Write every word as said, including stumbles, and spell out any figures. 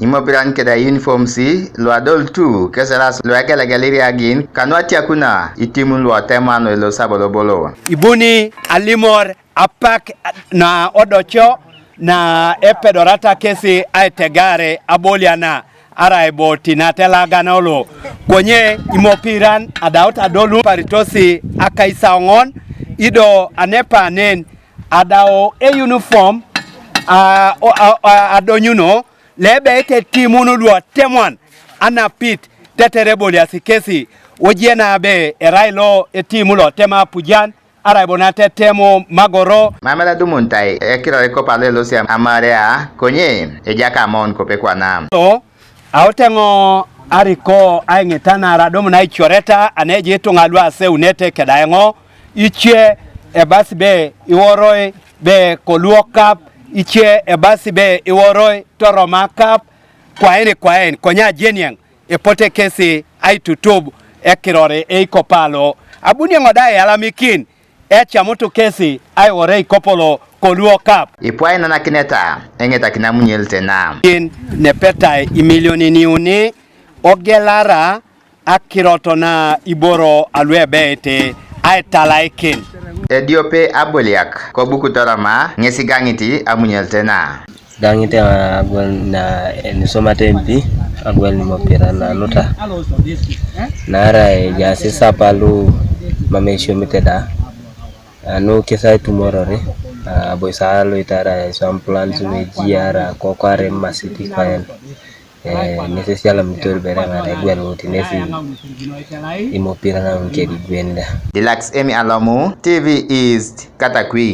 Imopiran keda uniforms lu adol tu keselas lu egelegel iriagin kanu atiakuna itimun lu oteman elos abolobolo. Ibuni alimor apak na odocho na epedorata kesi aitegare aboliana arai bo tinatelaganolo. Konye imopiran adaut adolu paritosi akaisaoŋon ido anepanen adao e uniform a, o, a, a, adonyuno lebe ite timun luotemwan anapit tetere eboliasi kesi. Ojiena be erai lo etimu lotema apujan arai bo natetemo magoro. Mamela dumuntai ekiror ikopa lo elosi amarea konye ejaka amon kopekwana lo aoteŋo ariko aiŋitanar adumun aicoreta aneji ituŋa lu aseunete kedaeŋo ice ebasi be iworoi be koluokap ice ebasi be iworoi toromakap kwaen kwaen konye ajeniaŋ epote kesi aitutub ekiror eikopalo abunioŋo da eyalamikin ecamutu kesi aiwore ikopolo koluokap. Ipwainanakineta eŋetakini amunyelite na kin nepetai imilionin iuni ogelara akirot na iboro aluebeete aitalaikin. Ediope aboliak kobukutorama ŋesi gaŋiti amunyelite na. Gaŋit agwel na enisomate empi agwel nimopira nanuta naarai ejaasi sapa lu mam esiomite da anu kisa itumorori aboisa loitara iswam plans mejiara kokware masiti kwayan. Nesi esialamitor bere ŋana egwel ŋuti nesi imopira naun kedi gwenda. Dilax Emi Alomu, T V East, Katakwi.